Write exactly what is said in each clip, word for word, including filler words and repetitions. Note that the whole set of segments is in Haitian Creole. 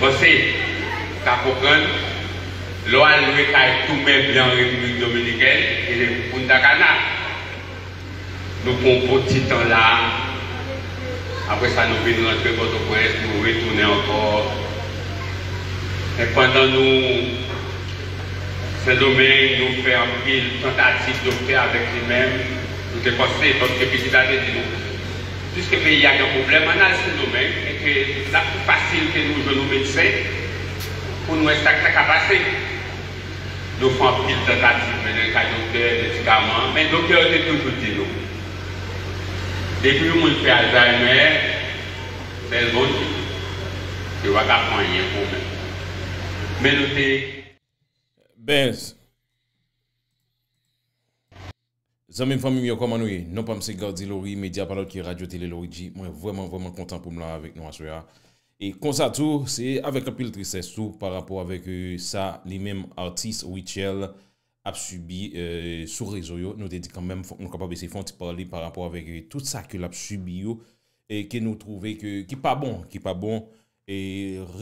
Panse, ka konprann, lè w al lwe kay tou mèble an Repiblik Dominikèn, e Punta Cana. Nou pran yon bon ti tan la, apre sa nou vin rantre Pòtoprens, nou retounen ankò. Men pandan nou Sendomeng, nou fè anpil tantativ doktè avèk li menm, nou te panse, paske pitit la te di nou, piske peyi a gen pwoblèm, ann al Sendomeng, e ke l ap pi fasil ke nou jwenn yon medsen pou nou wè sa k ta ka pase. Nou fè anpil tantativ, mennen l kay doktè, medikaman, men doktè yo te toujou di nou, depi yon moun fè Alzheimer, sèl Bondye, yo pa ka fè anyen pou ou menm. Men nou te Benz. Zanmi m, fanmi m yo, kòman nou ye? Non pa m se Gardy Laurie, medya pa lòt ke Radyo Tele Laurie G. Mwen vrèman, vrèman kontan pou m la avèk nou aswè a. E konsa tou, se avèk anpil tristès tou pa rapò avèk euh, sa li menm atis Rutshelle ap sibi euh, sou rezo yo. Nou te di kanmenm fòk nou kapab eseye fè yon ti pale pa rapò avèk euh, tout sa ke l ap sibi yo e ke nou twouve ke ki pa bon, ki pa bon. E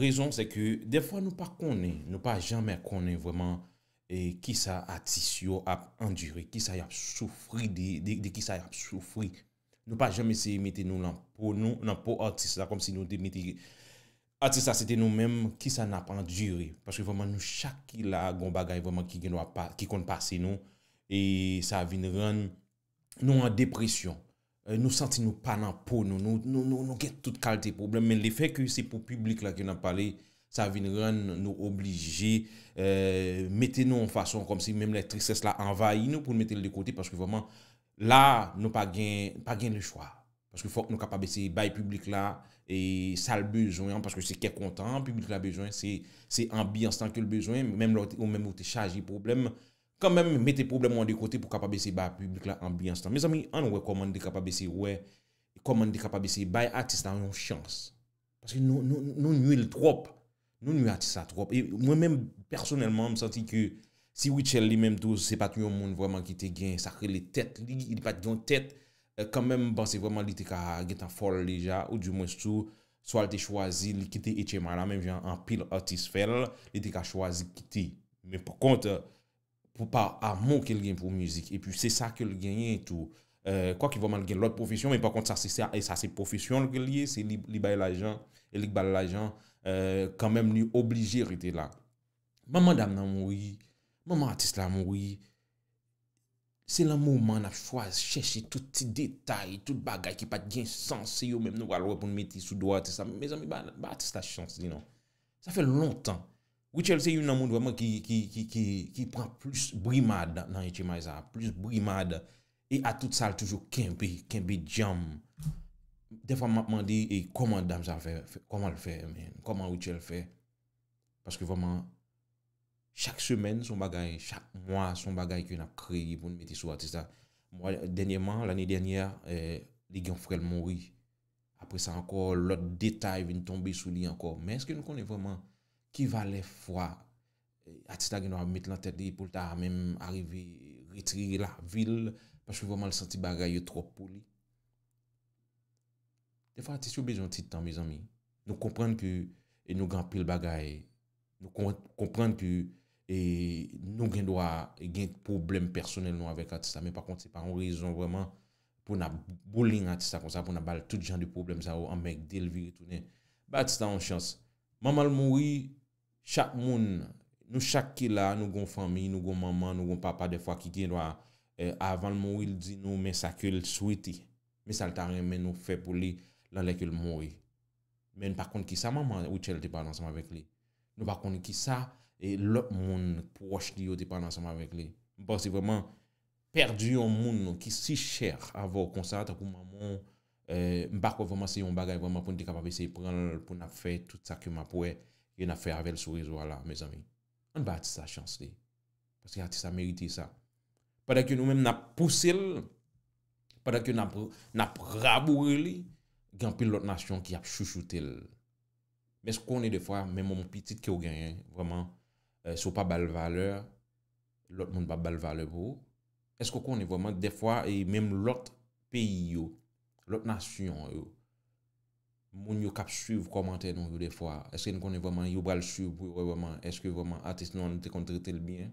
rezon se ke defwa nou pa konnen, nou pa janmen konnen vrèman e kisa atis yo ap andire, kisa y ap soufri de, de, de kisa y ap soufri. Nou pa janm eseye mete nou nan po nou, nan po atis la, kòmsi nou te mete atis la se te nou menm, kisa n ap andire. Paske vrèman nou chak ki la, gon bagay vrèman ki gen dwa pa, ki konn pase nou, e sa vin rann nou an depresyon. Eh, nou santi nou pa nan po nou, nou, nou, nou, nou gen tout kalite pwoblèm, men lefè ke se pou piblik la ke n ap pale, sa vin rann nou oblije eh, mete nou yon fason kòmsi menm lè tristès la anvayi nou pou n mete l de kote, paske vrèman la nou pa gen, pa gen lechwa. Paske fòk nou kapab eseye bay piblik la e sa l bezwen an, paske se kè kontan an piblik la bezwen, se, se anbyans lan ke l bezwen, menm lè ou te- ou menm ou te chaje pwoblèm, kanmenm mete pwoblèm ou an de kote pou kapab eseye ba piblik la anbyans lan. Mezanmi, ann wè kòman n te kapab eseye wè, kòman n te kapab eseye bay atis la yon chans. Paske nou, nou, nou nwi l twòp. Nou nwi atis la twòp. E mwen menm, pèsonèlman, m santi ke si Rutshelle li menm tou, se pa t yon moun vrèman ki te gen sa k rele tèt li, li pa t gen yon tèt, eh, kanmenm, m panse vrèman li te ka gentan fòl deja, oudimwens tou, swa l te chwazi, li kite H M I la, menm jan anpil atis fè l, li te ka chwazi kite. Men pa kont, pou pa amou ke l gen pou mizik. Epi se sa ke l genyen tou. Eh, kwake vrèman l gen lòt pwofesyon, men pa kont sa se sa, e sa se pwofesyon l ke l ye, se li, li bay lajan, e li k ba l lajan, eh, kanmenm li oblije rete la. Manman dam nan mouri, manman atis la mouri, se lan moman n ap chwazi chèche tout ti detay, tout bagay ki pa t gen sans, se yo menm nou pral wè pou n mete sou do atis la. Mezanmi, ba, ba atis la chans li non. Sa fè lontan. Rutshelle se youn nan moun vrèman ki, ki, ki, ki, ki pran plis brimad nan H M I sa, plis brimad. E a tout sa, l toujou kenbe, kenbe djanm. Dèfwa m ap mande e kòman dam sa fè, fè- kòman l fè, men, kòman Rutshelle fè. Paske vrèman, chak semèn se yon bagay, chak mwa se yon bagay ke n ap kreye pou n mete sou atis la. Mwa, dènyèman, lane dènyè, eh, li gen yon frè l mouri. Apre sa ankò, lòt detay vin tonbe sou li ankò. Men èske nou konnen vrèman ki valè fwa eh, atis la gen dwa met lan tèt li pou l ta menm arive retire lavi l, paske vrèman l santi bagay yo twòp pou li? Dèfwa atis yo bezwen yon ti tan, mezanmi. Nou konprann ke e nou gen anpil bagay. Nou kon- konprann ke e nou gen dwa gen pwoblèm pèsonèl nou avèk atis la, men pa kont se pa yon rezon vrèman pou n ap bullying atis la konsa, pou n ap ba l tout jan de pwoblèm sa yo, anmègde l, vire tounen. Ba atis la yon chans. Manman l mouri, chak moun, nou chak ki la, nou gon fanmi, nou gon manman, nou gon papa, dèfwa ki gen dwa, eh, avan l mouri, l di nou men sa ke l swete, men sa l ta renmen nou fè pou li, lan lè ke l mouri. Men n pa konn kisa manman Rutshelle te pale ansanm avèk li. Nou pa konn kisa e lòt moun pwòch li yo te pale ansanm avèk li. M panse vrèman pèdi yon moun ki si chè avè w konsa, tankou manman w, eh, m pa kwè vrèman se yon bagay vrèman pou n te kapab eseye pran l pou n ap fè tout sa ke m ap wè ke n ap fè avè l sou rezo a la, mezanmi. Ann ba atis la chans li. Paske atis la merite sa. Pandan ke nou menm n ap pouse l, pandan ke n ap, n ap raboure li, gen anpil lòt nasyon ki ap chouchoute l. Men èske w konnen dèfwa, menm yon pitit ke w genyen, vrèman, eh, si w pa ba l valè, lòt moun p ap ba l valè pou ou? Èske w konnen vrèman, dèfwa, e menm lòt peyi yo, lòt nasyon yo, moun yo k ap swiv kòmantè nou yo defwa? Èske n konnen vrèman yo pral swiv pou yo wè vrèman èske vrèman atis nou an nou te konn trete l byen?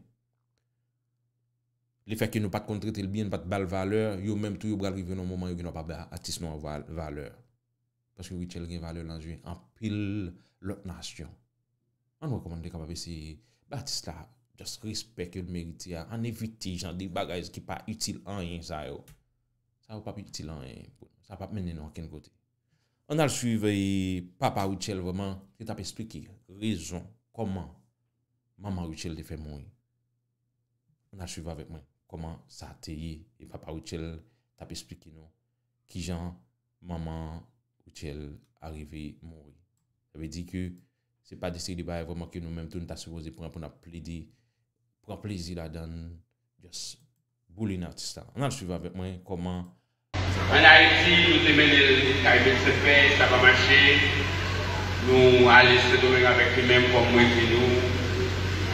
Lefètke nou pa t konn trete l byen, nou pa t ba l valè, yo menm tou yo pral rive nan yon moman yo gendwa pa ba atis nou an va- valè. Paske Rutshelle gen valè nan zye anpil lòt nasyon. Ann wè kòman nou te kapab eseye ba atis la just respè ke l merite a. Ann evite jan de bagay ki pa itil anyen sa yo. Sa yo p ap itil anyen pou nou. Sa p ap mennen nou okenn kote. Ann al swiv e papa Rutshelle vrèman, li t ap esplike rezon kòman manman Rutshelle te fè mouri. Ann al swiv avèk mwen kòman sa te ye e papa Rutshelle t ap esplike nou kijan manman Rutshelle arive mouri. Sa vle di ke se pa de seri de bagay vrèman ke nou menm tou nou ta sipoze pran pou n ap plede pran plezi ladan l, just boule n atis la. Ann al swiv avèk mwen kòman Ann Ayiti, nou te mennen l kay medsen pè, sa pa mache. Nou ale Sendomeng avèk li menm, kòm mwen di nou.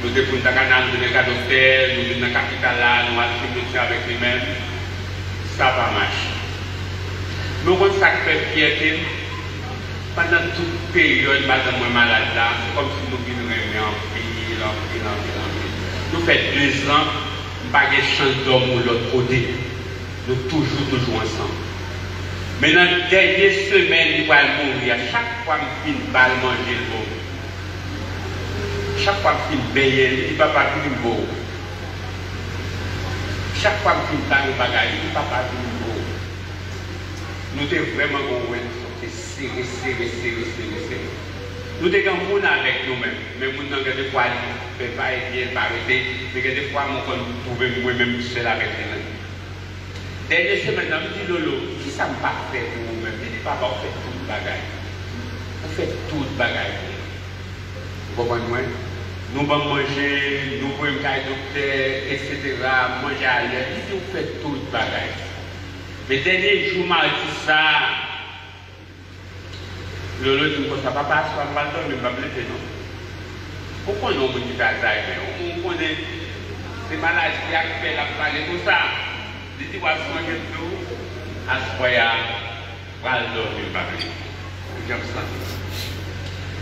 Nou te pou n ta ka nan al mennen l ka doktè, nou vin nan kapital la, nou al swiv medsen avèk li menm. Sa pa mache. Men w konn sa k fè fyète m? Pandan tout peryòd madanm mwen malad la, se kòmsi nou vin renmen anpil, anpil, anpil, anpil. Nou fè dezan, m pa gen chans dòmi yon lòt kote. Nou toujou, toujou ansanm. Men nan dènye semèn li pral mouri a, chak fwa m fin ba l manje, l ba w. Chak fwa m fin benyen li, li, "Papa, vini m ba w." Chak fwa m fin ba l yon bagay, li, "Papa, vini m ba w." Nou te vrèman gen yon rèlasyon ki te sere, sere, sere, sere, sere. Nou te gen moun avèk nou menm, men moun nan gen defwa li fè pa ebyen, li pa rete, men gen defwa mwen konn twouve m mwen menm sèl avèk li menm. Dènye semèn nan, m di, "Lolo, kisa m pa fè pou ou menm?" Li di, "Papa, ou fè tout bagay. Ou fè tout bagay pou mwen." Ou konprann mwen? Nou ban m manje, nou voye m kay doktè, etsetera, m manje ayè. Li di, "Ou fè tout bagay." Men dènye jou madi sa a, Lolo di m konsa, "Papa, aswè a m pral dòmi, m p ap leve non." Ou konnen yon moun ki fè Alzheimer, ou konnen se maladi a k fè l ap pale konsa. Li di, "W ap sonje m tou, aswè a, pral dòmi, m p ap leve." Ou jan m santi m.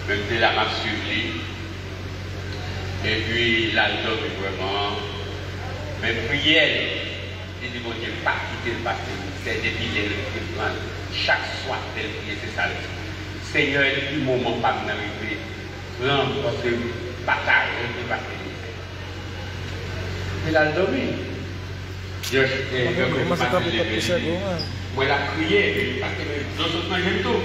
Men m te la, m ap swiv li. Epi l al dòmi vrèman. Men priyè l, li di Bondye pa kite l pase mizè depi lè l te pran l. Chak swa lè l priye, se sa l di, "Senyè, depi moman pa m nan rive, pran m, paske m pa ka rive pase mizè." Epi l al dòmi. Yo, eh, yo, yo, yo, yo, yo, yo, yo, yo, mwen la priye, epi paske dlo sot nan je m tou.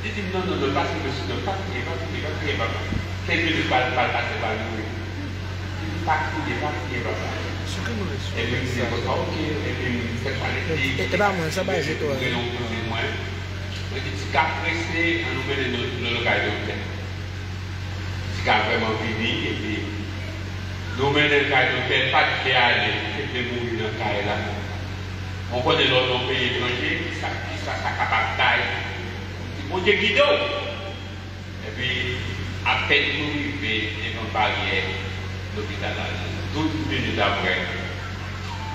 Li di m, "Non, non, non, pa sou mesye, non, pa kriye, pa kriye, pa kriye, papa." Kèk minit, pral, pral pase, pral mouri. Li di, "Pa kriye, pa kriye, papa." Epi m di, "Bon, ok." Epi m fè twalèt li, e, e pa mwen, sa bay jeto a. Mwen rele yon kouzin mwen. Mwen di, "Tika prese, ann nou mennen nou, nou, nou kay doktè." Tika vrèman vini, epi nou mennen l kay doktè, l pa t vle ale, li te vle mouri nan kay la. Bon, konnen lè w nan yon peyi etranje, kisa, kisa sa kapab bay? Di Bondye gide w. Epi, apèn nou rive devan baryè lopital la, douz minit apre,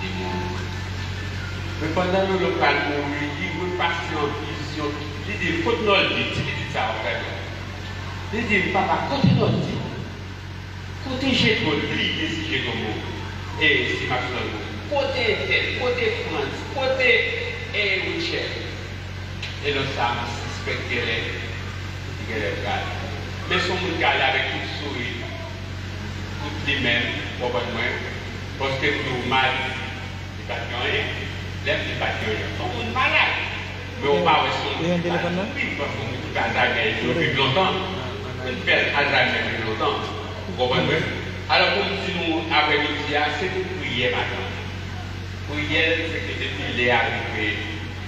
li mouri. Men pandan Lolo pral mouri, li repase an vizyon, li di, "Kot Nòldi, ti pitit sa a, w ap gade?" Li di m, "Papa, kote Nòldi? Kote Jeto?" Li bliye si Jeto mouri, e si Maxwell mouri. "Kote entèl? Kote Frantz? Kote, e, Rutshelle?" E lòt sa a, m sispèk genlè, li genlè pral. Men se yon moun ki ale avèk tout souri, tout li menm, w konprann mwen, paske m di w, madi, li pa t gen anyen. Lè m di pa t gen anyen, se yon moun malad. Men ou pa wè se yon moun ki pa soufri, paske yon moun ki fè Alzheimer, yo viv lontan. Moun ki fè Alzheimer viv lontan. Ou konprann mwen? Alò, pou m di nou, aprèmidi a, se pou priyè maten. Priyè l, se ke depi lè a rive,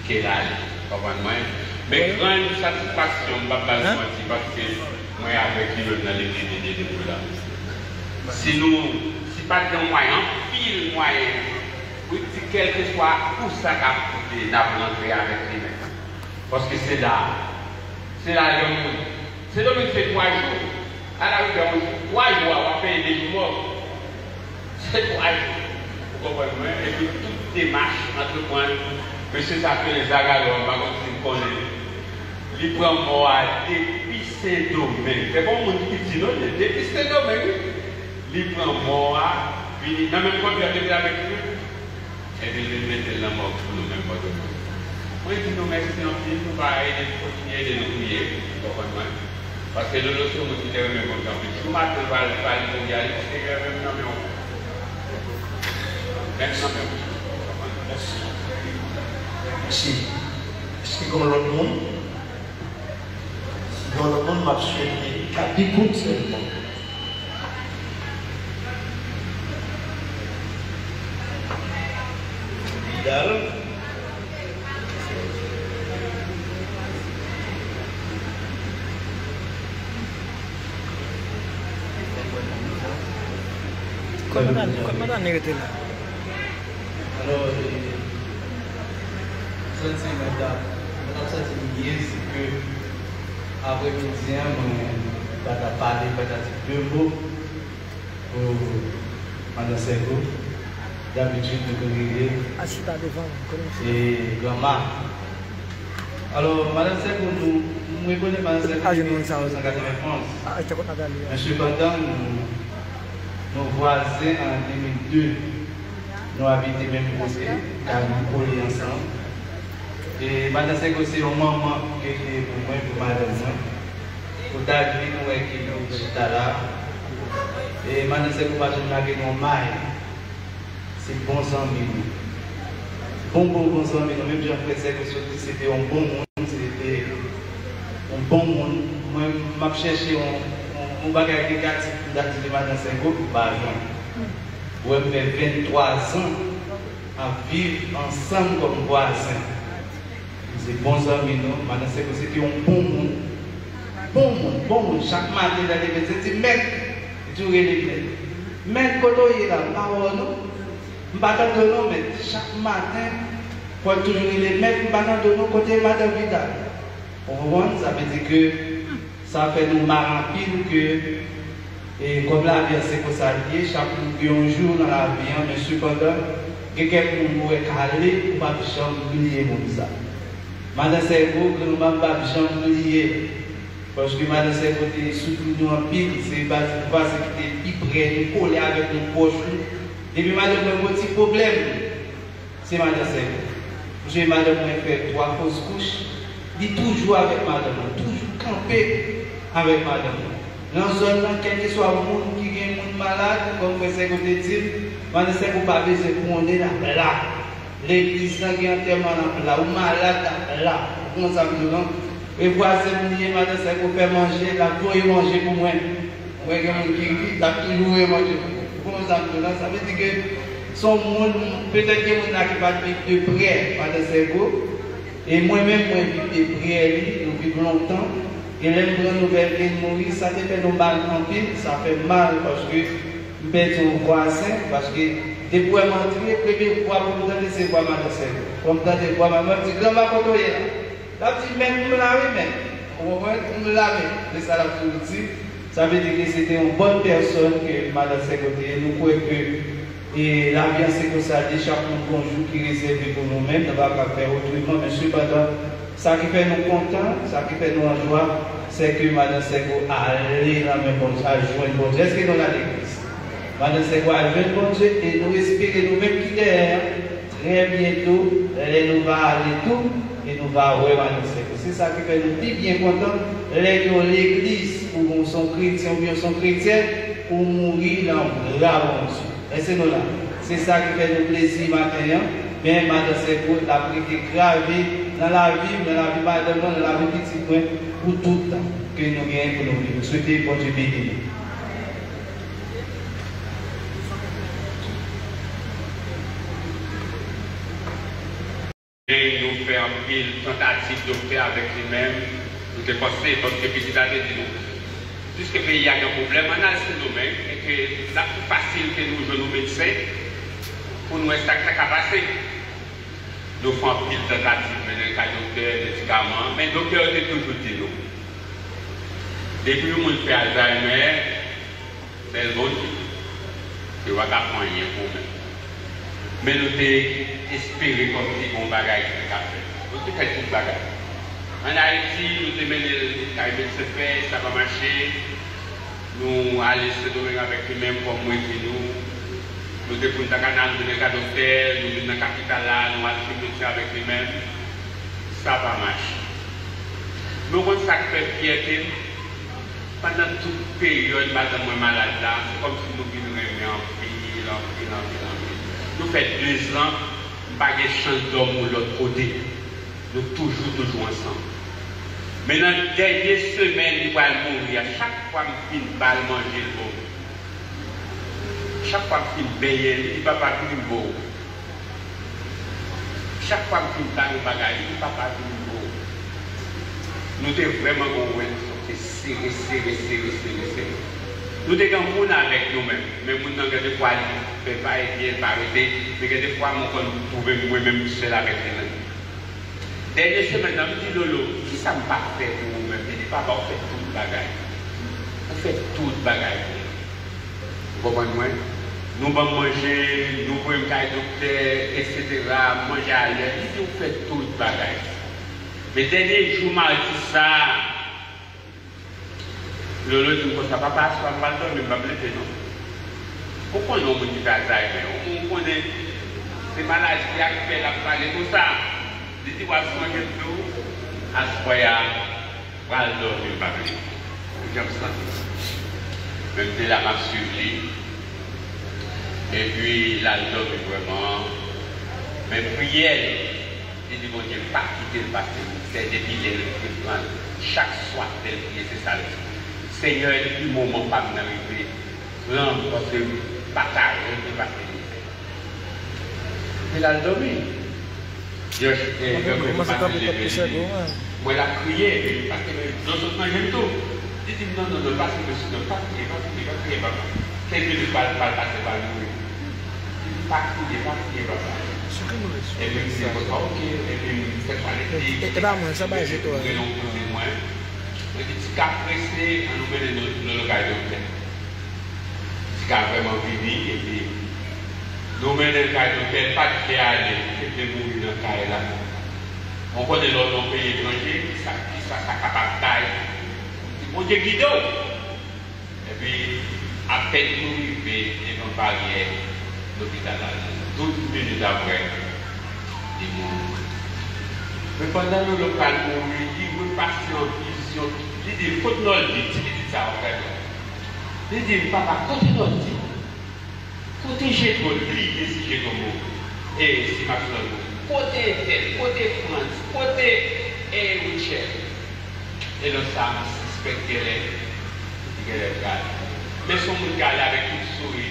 ke l ale. Konprann mwen? Men grann satisfaksyon, m p ap ba nou manti, paske mwen avèk li menm nan legliz de Dye de Pou la. Si nou, si pa t gen mwayen, anpil mwayen, pou di kèlkeswa kou sa k ap koute, n ap rantre avèk li menm. Paske se la, se la yon moun. Sendomeng se twa jou. Al Larivyè yon jou. Twa jou a, w ap peye de jou mò. Se twa jou. Ou konprann mwen? Epi tout demach antreprann, mesye sa k rele Zagallo a, m pa konn si n konnen. Li pran mò a depi Sendomeng. Se pa yon moun ki piti non, li depi Sendomeng, wi. Li pran mò a, vini nan menm kondwi a te vin avèk li. Epi li vin mete l nan mòg pou nou menm Pòtoprens. Mwen di nou mèsi anpil pou pa ede, kontinye ede nou priye, w konprann mwen? Paske Lolo se yon moun ki te renmen Bondye anpil. Jou maten l pral, pral mouri a, li te gen menm nan men w. Menm nan men w. Mèsi. Mèsi. Èske gen lòt moun? Si gen lòt moun, m ap swete kat ekout sèlman. Vidal. Kòman Dani, kòman Dani rete la? Alò, e, santi mwen ta, mwen ta santi m byen si ke aprèmidi a, mwen ta, ta pale, mwen ta di de mo pou Madan Sègo. Dabitid, nou konn rele Achita devan, nou konnen. E Granma. Alò, Madan Sègo, nou, m rekonèt Madan Sègo depi mil nèf san katrevenonz. Men sepandan, nou, nou vwazen an de mil de. Nou abite menm kote, kay nou kole ansanm. E Madan Sègo se yon manman ke li ye pou mwen, pou madanm mwen. Pou Dani, nou wè ke nou chita la. E Madan Sègo pa janm lage nou may. Se bon zanmi nou. Bon, bon, bon zanmi nou. Menm jan frè Sègo sot di, se te yon bon moun, se te yon bon moun. Mwen, m ap chèche yon, yon, yon bagay negatif pou m ta di de Madan Sègo, m pa jwenn. Ou wè, m fè venntwa zan ap viv ansanm kòm vwazen. Se bon zanmi nou, Madan Sègo se te yon bon moun. Bon moun, bon moun. Chak maten, lè l leve, se di, "Mèt," li toujou rele Mèt. "Mèt, kote w ye la? M pa wè w non. M pa tande w non, Mèt." Chak maten, fò l toujou rele, "Mèt, m pa tande w non. Kote madan Vidal?" Ou konprann? Sa vle di ke sa fè nou mal anpil ke, e, kòm lavi an se konsa l ye, chak moun gen yon jou nan lavi an, men sepandan, gen kèk moun ou wè k ale, ou p ap janm bliye moun sa. Madan Sègo, granma, m p ap janm bliye l. Paske Madan Sègo te soutni nou anpil, se pa, se pa se ki te pi pre nou, kole avèk nou, pwòch nou. Depi madanm mwen gon ti pwoblèm, se Madan Sègo. Misye, madanm mwen fè twa fos kouch, li toujou avèk madanm mwen, toujou kanpe avèk madanm mwen. Nan zòn nan, kèlkeswa moun ki gen moun malad, kòm frè Sègo te di m, Madan Sègo pa bezwen konnen, l ap la. Legliz lan gen antèman, l ap la. Ou malad, l ap la. Ou konn sa m di w lan? E vwazen m li ye, Madan Sègo fè manje, l ap voye manje pou mwen. Mwen gen moun ki ri, l ap toujou voye manje pou mwen. Ou konn sa m di w lan? Sa vle di ke se yon moun, petèt gen moun la ki pa t viv de prè Madan Sègo. E mwen menm, mwen viv de prè li, nou viv lontan. E lè m pran nouvèl ke l mouri, sa te fè nou mal anpil, sa fè m mal, paske m pèdi yon vwazen, paske depi w wè m antre, premye vwa pou m tande, se vwa Madan Sègo. Fò m tande vwa madanm, m di, "Granma, kote w ye la?" L ap di, "Mèt, m la wi, mèt." Ou konprann? "M la, mèt." Se sa l ap toujou di. Sa vle di ke se te yon bòn pèsòn ke Madan Sègo te ye. Nou kwè ke, e, lavi an se konsa l ye, chak moun gon jou ki rezève pou nou menm, nou pa ka fè otreman, men sepandan, sa ki fè nou kontan, sa ki fè nou an jwa, se ke Madan Sègo ale nan men Bondye, al jwenn Bondye. Èske nou la legliz? Madan Sègo al jwenn Bondye e nou espere nou menm ki dèyè a, trè byento, lè nou va ale tou, e nou va wè Madan Sègo. Se sa ki fè nou pi byen kontan lè gen yon legliz, ou se yon kretyen oubyen se yon kretyèn, ou mouri nan bra Bondye. Èske nou la? Se sa ki fè nou plezi maten an. Men Madan Sègo, l ap rete grave nan lavi m, nan lavi madanm mwen, nan lavi pitit mwen, pou tout tan ke nou genyen pou nou viv. M swete Bondye beni nou. E nou fè anpil tantativ doktè avèk li menm, nou te fòse, paske pitit la te di nou, piske peyi a gen pwoblèm, ann al Sendomeng, e ke l ap pi fasil ke nou jwenn yon medsen pou nou wè sa k ta ka pase. Nou fè anpil tantativ, mennen l kay doktè, medikaman, men doktè yo te toujou di nou, depi yon moun fè Alzheimer, sèl Bondye, yo pa ka fè anyen pou ou menm. Men nou te espere kòmsi gon bagay ki te ka fèt. Nou te fè tout bagay. Ann Ayiti, nou te mennen l kay medsen fè, sa pa mache. Nou ale Sendomeng avèk li menm, kòm mwen di nou. Nou te pou n ta kanal, nou te nan ka doktè, nou vin nan kapital la, nou al sou medsen avèk li menm. Sa pa mache. Men w konn sa k fè fyète m? Pandan tout peryòd madanm mwen malad la, se kòmsi nou vin renmen anpil, anpil, anpil, anpil. Nou fè dezan, m pa gen chans dòmi yon lòt kote. Nou toujou, toujou ansanm. Men nan dènye semèn li pral mouri a, chak fwa m fin ba l manje, l ba m. Chak fwa m fin benyen l, li di, "Papa, vini m ba w." Chak fwa m fin ba l yon bagay, li di, "Papa, vini m ba w." Nou te vrèman gen yon relasyon ki te sere, sere, sere, sere, sere. Nou te gen moun avèk nou menm, men moun nan gen de fwa li fè va e vyen, li pa rete, men gen de fwa mwen konn twouve m mwen menm sèl avèk li menm. Dènye semèn nan, m di, "Lolo, kisa m pa fè pou ou menm?" Li di, "Papa, ou fè tout bagay. Ou fè tout bagay pou mwen." Ou konprann mwen? Nou ban m manje, nou voye m kay doktè, etsetera, m manje alè. Li di, "Ou fè tout bagay." Men dènye jou madi sa a, Lolo di m konsa, "Papa, aswè a m pral dòmi, m p ap leve non." Ou konnen yon moun ki fè Alzheimer, yon moun konnen se maladi a k fè l ap pale konsa. Li di, "W ap sonje m tou, aswè a, pral dòmi, m p ap leve." Ou jan m santi m. Men m te la, m ap swiv li. Epi l al dòmi vrèman. Men priyè l, li di Bondye, "M pa kite l pase mizè." Depi lè l te pran l, chak swa lè l priye, se sa l di, "Senyè, depi moman pa m nan rive, pran m, paske m pa ka rete pase mizè." Epi l al dòmi. Yo, eh, yo, yo, yo, yo, mwen la kriye, epi paske dlo sot nan je m tou. Li di m, "Non, non, non, pa sou mesye, non, pa kriye, pa kriye, pa kriye, papa." Kenz minit, pa, pa, pase, pa mouri. Li di, "Pa kriye, pa kriye, papa." Epi m di, "Bon, ok," epi m fè kwalite. E, e pa mwen, sa bay je tou. Mwen gen yon kouzin mwen. Mwen di, "Ti ka prese, ann nou mennen nou, nou, nou kay doktè." Ti ka vrèman vini, epi nou mennen l kay doktè, l pa t vle ale, li te vle mouri nan kay la. Mwen konnen lè w nan yon peyi etranje, kisa, kisa sa kapab bay. Di Bondye gide w. Epi, apèn nou rive devan baryè lopital la, douz minit apre, li mouri. Men pandan Lolo pral mouri, li wè pase yon vizyon, li di, "Kot Nòldi, ti pitit sa a w gade?" Li di, "Papa, kote Nòldi? Kote Jedwo?" Li bliye si Jedwo mouri. E si Maxwell mouri. "Kote Etèl? Kote Frantz? Kote, e, Rutshelle?" E lòt sa a, m sispèk genlè, li genlè pral. Men se yon moun ki ale avèk tout souri,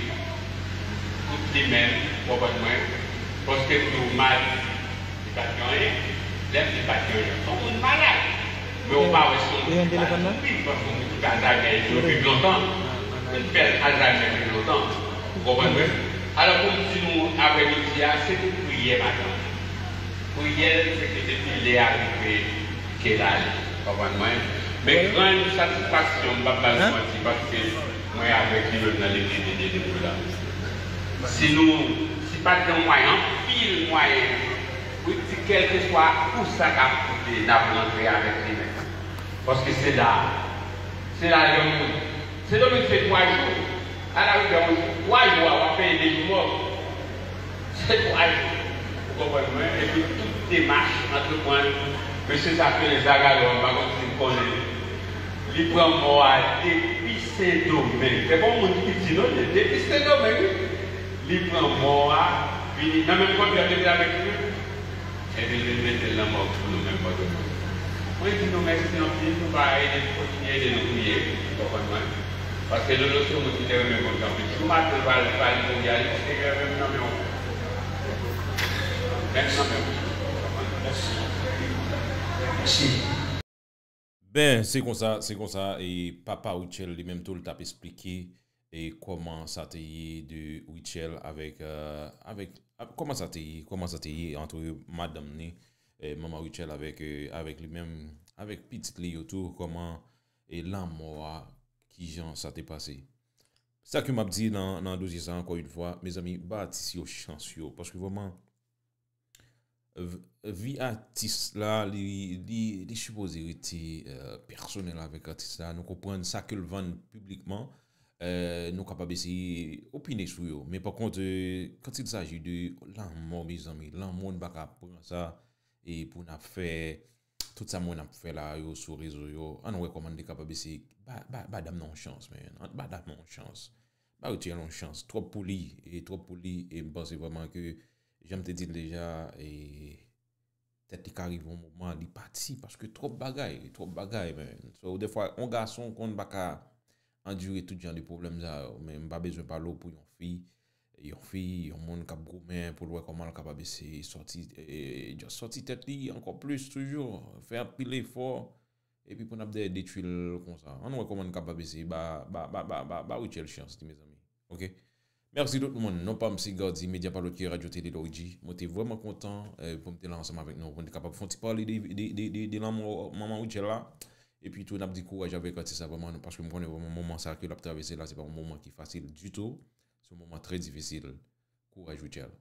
tout li menm, w konprann mwen, paske m di w madi, li pa t gen anyen. Lè m di pa t gen anyen, se yon moun malad. Men ou pa wè se yon moun ki pa t mouri, paske yon moun ki pa t gen anyen, yo viv lontan. Moun ki fè Alzheimer viv lontan. Ou konprann mwen? Alò, pou m di nou, aprèmidi a, se pou priyè madanm. Priyè l, se ke depi lè a rive, ke l ale. Konprann mwen? Men grann satisfaksyon, m p ap ba nou manti, paske mwen avèk li menm nan legliz de Dye Debout la. Si nou, si pa t gen mwayen, anpil mwayen, pou di kèlkeswa kou sa k ap koute, n ap rantre avèk li menm. Paske se la, se la yon moun. Sendomeng se twa jou. Alaribè, yon jou, twa jou a, w ap peye de jou mò. Se twa jou. Ou konprann mwen? Epi tout demach antreprann, mesye sa k rele Zagallo a, m pa konn si n konnen li. Li pran mò a depi Sendomeng. Se pa yon moun ki piti non, li depi Sendomeng, wi. Li pran mò a, vini nan menm kondwi a, te vin avèk li menm. Epi l vin mete l nan mòg pou nou menm Pòtoprens. Mwen di nou mèsi anpil, nou pa ede, kontinye ede nou priye, ou konprann mwen? Paske Lolo se yon moun ki te renmen Bondye anpil. Jou maten l pral, pral mouri a, li di, "Senyè, men m nan men w." Men m nan men w. Mèsi. Mèsi. Ben, se konsa, se konsa, e papa Rutshelle li menm tou, l t ap esplike, e kòman sa te ye de Rutshelle avèk, euh, avèk, av-, kòman sa te ye, kòman sa te ye antre madanm ni, e manman Rutshelle avèk, euh, avèk li menm, avèk pitit li yo tou, kòman, e lanmò a, kijan sa te pase. Sa ke m ap di nan, nan dosye sa, ankò yon fwa, mezanmi, ba atis yo chans yo, paske vrèman, vi atis la, li, li, li sipoze rete pèsonèl avèk atis la. Nou konprann sa ke l vann piblikman. Nou kapab eseye opine sou yo. Men pa kont, quand il s'agit de lanmò, mezanmi, lanmò, n pa ka pran sa e pou n ap fè tout sa moun ap fè la yo sou rezo yo. Ann wè kòman n te kapab eseye ba, ba, ba dam nan yon chans, man. Ann ba dam nan yon chans. Ba Rutshelle yon chans. Twòp pou li. E twòp pou li. E m panse vrèman ke, jan m te di l deja, e tèt li ka rive yon moman, li pati, paske twòp bagay, twòp bagay, man. So, defwa, yon gason konn pa ka andire tout jan de pwoblèm sa yo, men m pa bezwen pale w pou yon fi, yon fi, yon moun k ap goumen pou l wè kòman l kapab eseye sòti, e, just sòti tèt li ankò plis toujou, fè anpil efò, epi pou n ap dèyè detwi l konsa. Ann wè kòman n kapab eseye ba, ba, ba, ba, ba, ba Rutshelle chans li, mezanmi. Oke? Mèsi tout moun. Non pa m se Gardy, medya pa lòt ke Radyo Tele Lorigi. Mwen te vrèman kontan, eh, pou m te la ansanm avèk nou, pou n te kapab fè yon ti pale de, de, de, de, de lanmò manman Rutshelle la. Epi tou, n ap di kouraj avèk atis la vrèman, paske m konnen vrèman moman sa ke l ap travèse la, se pa yon moman ki fasil ditou. Se yon moman trè difisil. Kouraj, Rutshelle.